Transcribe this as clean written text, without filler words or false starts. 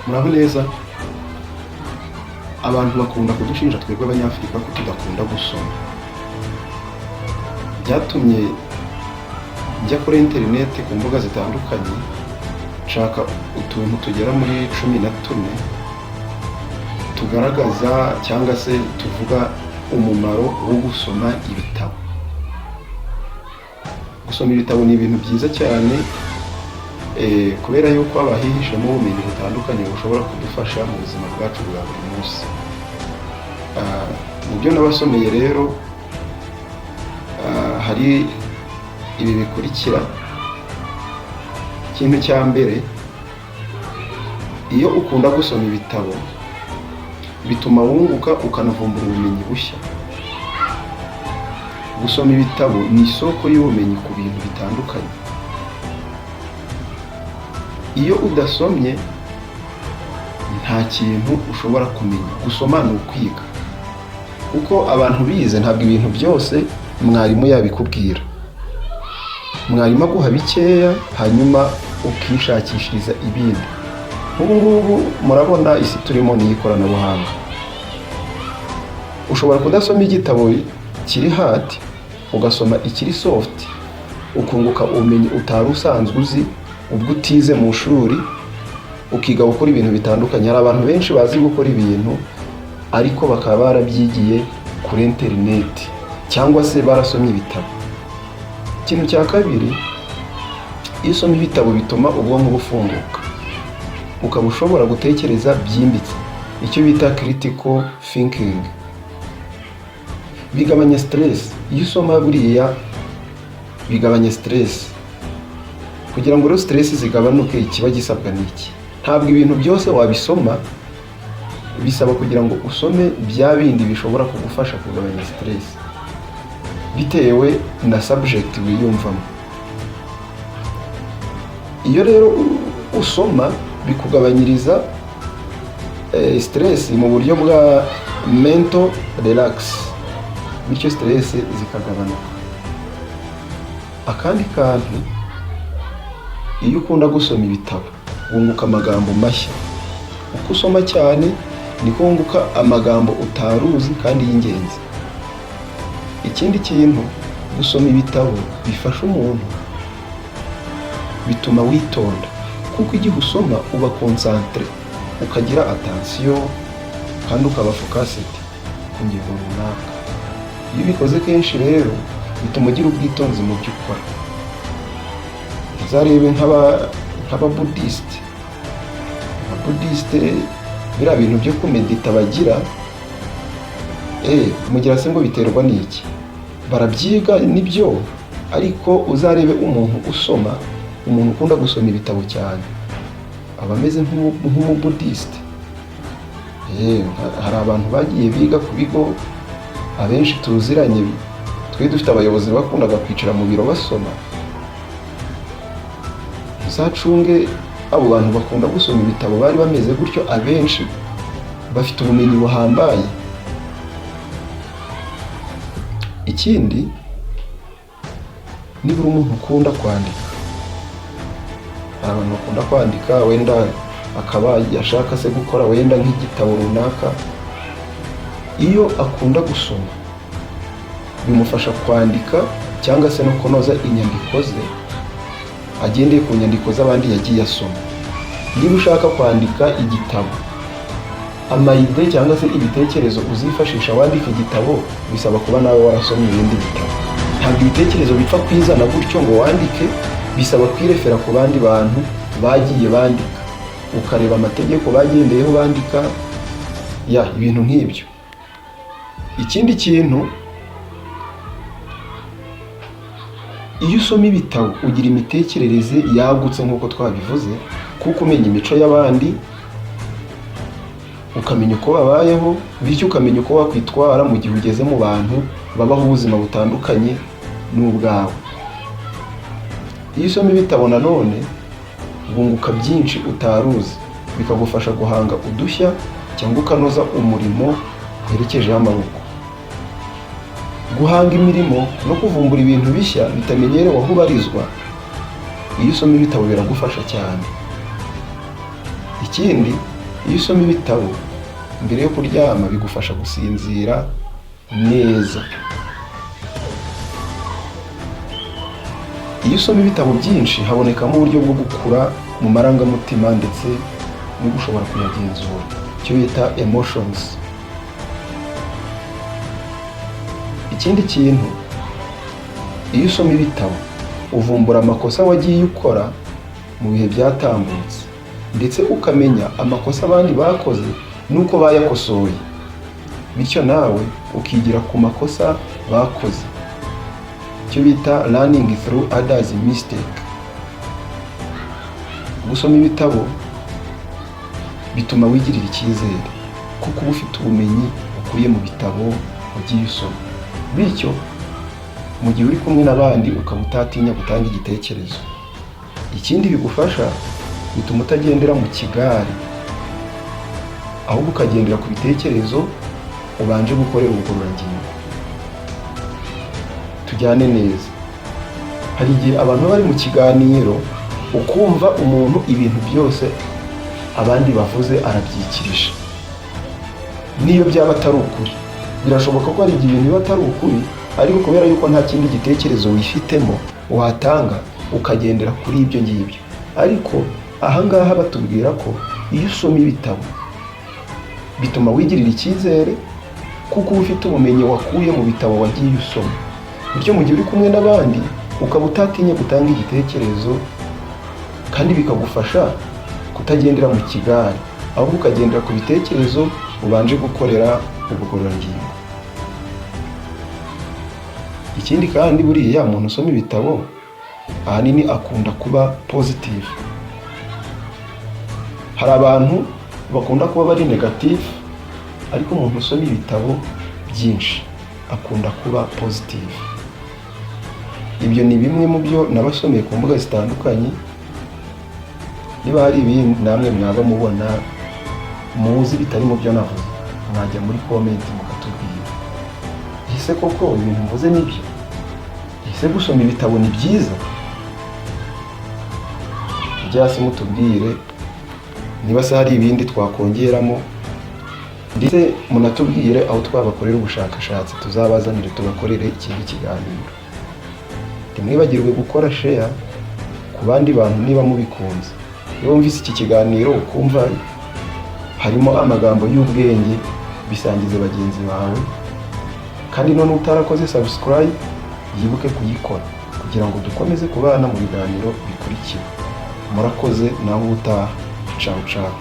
Muraho neza. Abantu bakunda kudushinja twebwe Abanyafurika ko tudakunda gusoma. Byatumye njya kuri interineti, ku mbuga zitandukanye, nshaka utuntu tugera muri 14 tugaragaza cyangwa se tuvuga umumaro wo gusoma ibitabo. Gusoma ibitabo ni ibintu byiza cyane, kubera yuko haba hihishemo ubumenyi butandukanye bushobora kudufasha mu buzima bwacu bwa buri munsi. Mu byo nabasomeye rero, hari ibi bikurikira. Ikintu cya mbere, iyo ukunda gusoma ibitabo bituma wunguka ukanavumbura ubumenyi bushya. Gusoma ibitabo ni isoko y'ubumenyi ku bintu bitandukanye. Iyo udasomye nta kintu ushobora kumenya. Gusoma ni ukwiga, kuko abantu bize ntabwo ibintu byose mwarimu yabikubwira. Mwarimu aguha bikeya, hanyuma ukishakishiriza ibindi. Nk'ubu ngubu murabona isi turimo ni iy'ikoranabuhanga. Ushobora kudasoma igitabo kiri hard, ugasoma ikiri soft, ukunguka ubumenyi utari usanzwe uzi, ubwo utize mu ishuri, ukiga gukora ibintu bitandukanye. Hari abantu benshi bazi gukora ibintu ariko bakaba barabyigiye kuri interineti cyangwa se barasomye ibitabo. Ikintu cya kabiri, iyo usoma ibitabo bituma ubwonko bufunguka, ukaba ushobora gutekereza byimbitse, icyo bita critical thinking. Bigabanya stress. Iyo usoma buriya bigabanya stress. Kugira ngo rero stress zigabanuke, ikiba gisabwa ni iki? Ntabwo ibintu byose wabisoma. Bisaba kugira ngo usome bya bindi bishobora kugufasha kugabanya stress bitewe na subject wiyumvamo. Iyo rero usoma bikugabanyiriza stress mu buryo bwa mental relax, bityo stress zikagabanuka. Akandi kantu, iyo ukunda gusoma ibitabo wunguka amagambo mashya. Uko usoma cyane niko wunguka amagambo utari uzi kandi y'ingenzi. Ikindi kintu gusoma ibitabo bifasha umuntu, bituma witonda, kuko igihe usoma uba concentré, ukagira attention kandi ukaba focused ku ngingo runaka. Iyo ubikoze kenshi rero bituma ugira ubwitonzi mu byo ukora. Uzarebe nk'ababudisite. Ababudisite biriya bintu byo kumedita bagira, mugira se ngo biterwa n'iki? Barabyiga nibyo, ariko uzarebe umuntu usoma, umuntu ukunda gusoma ibitabo cyane, aba ameze nk'umubudisite. Hari abantu bagiye biga ku bigo, abenshi tuziranye, twe dufite abayobozi bakundaga kwicara mu biro basoma. Uzacunge abo bantu bakunda gusoma ibitabo bari bameze gutyo, abenshi bafite ubumenyi buhambaye. Ikindi, niba uri umuntu ukunda kwandika, hari abantu bakunda kwandika, wenda akaba yashaka se gukora wenda nk'igitabo runaka, iyo akunda gusoma bimufasha kwandika cyangwa se no kunoza inyandiko ze agendeye ku nyandiko z'abandi yagiye asoma. Niba ushaka kwandika igitabo, ama idées cyangwa se ibitekerezo uzifashisha wandika igitabo bisaba kuba nawe warasomye ibindi bitabo. Ntabwo ibitekerezo bipfa kwizana gutyo ngo wandike. Bisaba kwirefera ku bandi bantu bagiye bandika, ukareba amategeko bagendeyeho bandika, ya ibintu nk'ibyo. Ikindi kintu, iyo usoma ibitabo ugira imitekerereze yagutse nk'uko twabivuze, kuko umenya imico y'abandi, ukamenya uko babayeho, bityo ukamenya uko wakwitwara mu gihe ugeze mu bantu babaho ubuzima butandukanye n'ubwawe. Iyo usoma ibitabo nanone wunguka byinshi utari uzi, bikagufasha guhanga udushya cyangwa ukanoza umurimo werekejeho amaboko. Guhanga imirimo no kuvumbura ibintu bishya bitamenyerewe aho ubarizwa, iyo usoma ibitabo biragufasha cyane. Ikindi, Iyo usoma ibitabo mbere yo kuryama, bigufasha gusinzira neza. Iyo usoma ibitabo byinshi, habonekamo uburyo bwo gukura mu marangamutima ndetse no gushobora kuyagenzura, icyo bita emotions. Ikindi kintu, iyo usoma ibitabo uvumbura amakosa wagiye ukora mu bihe byatambutse, ndetse ukamenya amakosa abandi bakoze n'uko bayakosoye, bityo nawe ukigira ku makosa bakoze, icyo bita learning through others mistake. Gusoma ibitabo bituma wigirira icyizere, kuko uba ufite ubumenyi ukuye mu bitabo wagiye usoma, bityo mu gihe uri kumwe n'abandi ukaba utatinya gutanga igitekerezo. Ikindi bigufasha, bituma utagendera mu kigare, ahubwo ukagendera ku bitekerezo ubanje gukorera ubugororangingo. Tujyane neza. Hari igihe abantu baba bari mu kiganiro, ukumva umuntu ibintu byose abandi bavuze arabyikirije, niyo byaba atari ukuri. Birashoboka ko hari igihe ibintu biba atari ukuri, ariko kubera yuko nta kindi gitekerezo wifitemo watanga, ukagendera kuri ibyo ngibyo. Ariko ahangaha batubwira ko iyo usoma ibitabo bituma wigirira icyizere, kuko uba ufite ubumenyi wakuye mu bitabo wagiye usoma, bityo mu gihe uri kumwe n'abandi ukaba utatinya gutanga igitekerezo, kandi bikagufasha kutagendera mu kigare, ahubwo ukagendera ku bitekerezo ubanje gukorera ubugororangingo. Ikindi kandi, buriya umuntu usoma ibitabo ahanini akunda kuba positive. Hari abantu bakunda kuba bari negative, ariko umuntu usoma ibitabo byinshi akunda kuba positive. Ibyo ni bimwe mu byo nabasomeye ku mbuga zitandukanye. Niba hari ibindi namwe mwaba mubona muzi bitari mu byo navuze, mwajya muri comment mukatubwira. Ese koko ibintu mvuze nibyo? Ese gusoma ibitabo ni byiza? Ujye hasi mutubwire niba se hari ibindi twakongeramo, ndetse munatubwire aho twabakorera ubushakashatsi, tuzabazanire tubakorere ikindi kiganiro. Ntimwibagirwe gukora share ku bandi bantu niba mubikunze. Iyo wumvise iki kiganiro ukumva harimo amagambo y'ubwenge, bisangize bagenzi bawe. Kandi none utarakoze subscribe yibuke kuyikora kugira ngo dukomeze kubana mu biganiro bikurikira. Murakoze, nawe ubutaha. Ciao ciao.